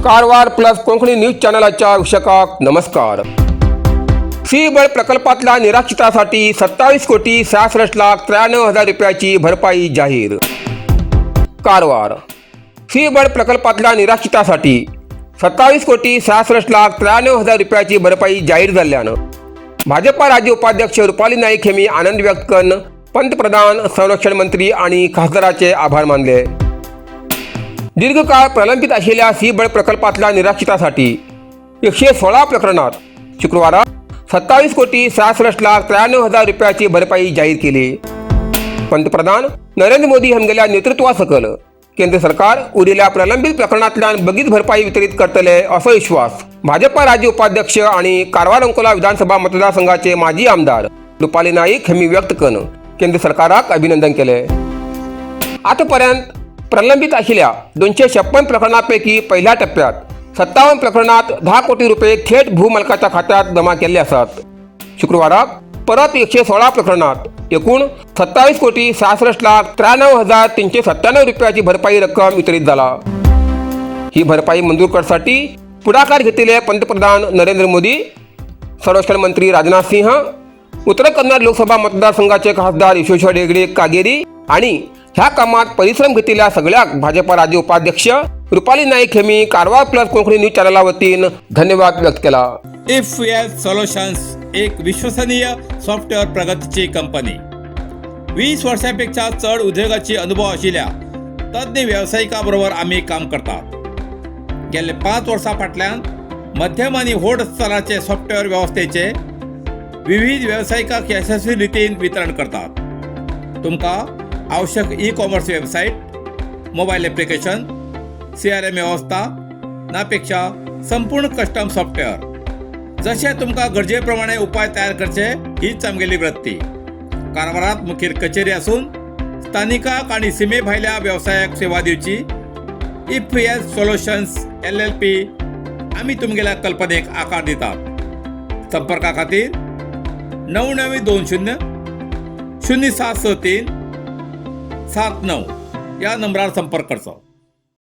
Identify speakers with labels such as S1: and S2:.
S1: Karwar plus Konkani news चॅनलाच्या वीक्षकांक नमस्कार. श्रीबळ प्रकल्पातल्या निराश्रितासाठी 27 कोटी 66 लाख 93 हजार रुपयाची भरपाई जाहीर. कारवार श्रीबळ प्रकल्पातल्या निराश्रितासाठी 27 कोटी 66 लाख 93 हजार रुपयाची भरपाई जाहीर झाल्यानं भाजपा राज्य उपाध्यक्ष रुपाली नाईक यांनी आनंद व्यक्त करून पंतप्रधान, संरक्षण मंत्री आणि खासदाराचे आभार मानले. दीर्घकाळ प्रलंबित असलेल्या सीबळ प्रकल्पातल्या निराश्रितासाठी 116 प्रकरणात शुक्रवारा 27 कोटी 66 लाख 93 हजार रुपयाची भरपाई जाहीर केली. पंतप्रधान नरेंद्र मोदी हमगेल्या नेतृत्वासकल केंद्र सरकार उरिल्ल्या प्रलंबित प्रकरणांतल्यान बेगीच भरपाई वितरीत करतले, असो विश्वास भाजपा राज्य उपाध्यक्ष आणि कारवार अंकोला विधानसभा मतदारसंघाचे माजी आमदार रुपाली नाईक यांनी व्यक्त करून केंद्र सरकाराक अभिनंदन केले. आतापर्यंत प्रलंबित असलेल्या 256 प्रकरणांपैकी पहिल्या टप्प्यात 57 प्रकरणात 10 कोटी रुपये थेट भूमालकाच्या खात्यात जमा केले असत. शुक्रवाराक परत 116 प्रकरणात एकूण 27 कोटी 66 लाख 93 हजार 397 रुपयाची भरपाई रक्कम वितरित झाला. ही भरपाई मंजूर करण्यासाठी पुढाकार घेतलेले पंतप्रधान नरेंद्र मोदी, संरक्षण मंत्री राजनाथ सिंह, उत्तर कन्नड लोकसभा मतदारसंघाचे खासदार विश्वेश्वर हेगडे कागेरी आणि ह्या कामात परिश्रम घेतलेल्या सगळ्या भाजपा राज्य उपाध्यक्ष रुपाली नाईक यांनी कारवार प्लस कोकणी न्यूज चॅनलला वतीन धन्यवाद व्यक्त केला.
S2: If L solutions, एक विश्वसनीय सॉफ्टवेअर प्रगतीची कंपनी. 20 वर्षापेक्षा चड उद्योगाची अनुभव आशिल्ल्या तज्ञ वेवसायिका बरोबर आमी काम करतात. गेले 5 वर्सां फाटल्यान मध्यम आनी व्हड स्तराचे सॉफ्टवेअर वेवस्थेचे विविध वेवसायिकांक यशस्वी रितीन वितरण करतात. तुमकां आवश्यक e commerce website, mobile application, CRM वेवस्था नापेक्षा संपूर्ण कस्टम सॉफ्टवेअर, जशें तुमकां गरजे प्रमाणे उपाय तयार करचे, हीच आमगेली वृत्ती. कारवारात मुखेल कचेरी आसून स्थानिकाक आनी सिमे भायल्या वेवसायाक सेवा दिवची if S solutions LLP. आमी तुमगेल्या कल्पनेक आकार दितात. संपर्का खातीर 9920 076379 ह्या नंबरार संपर्क करचो.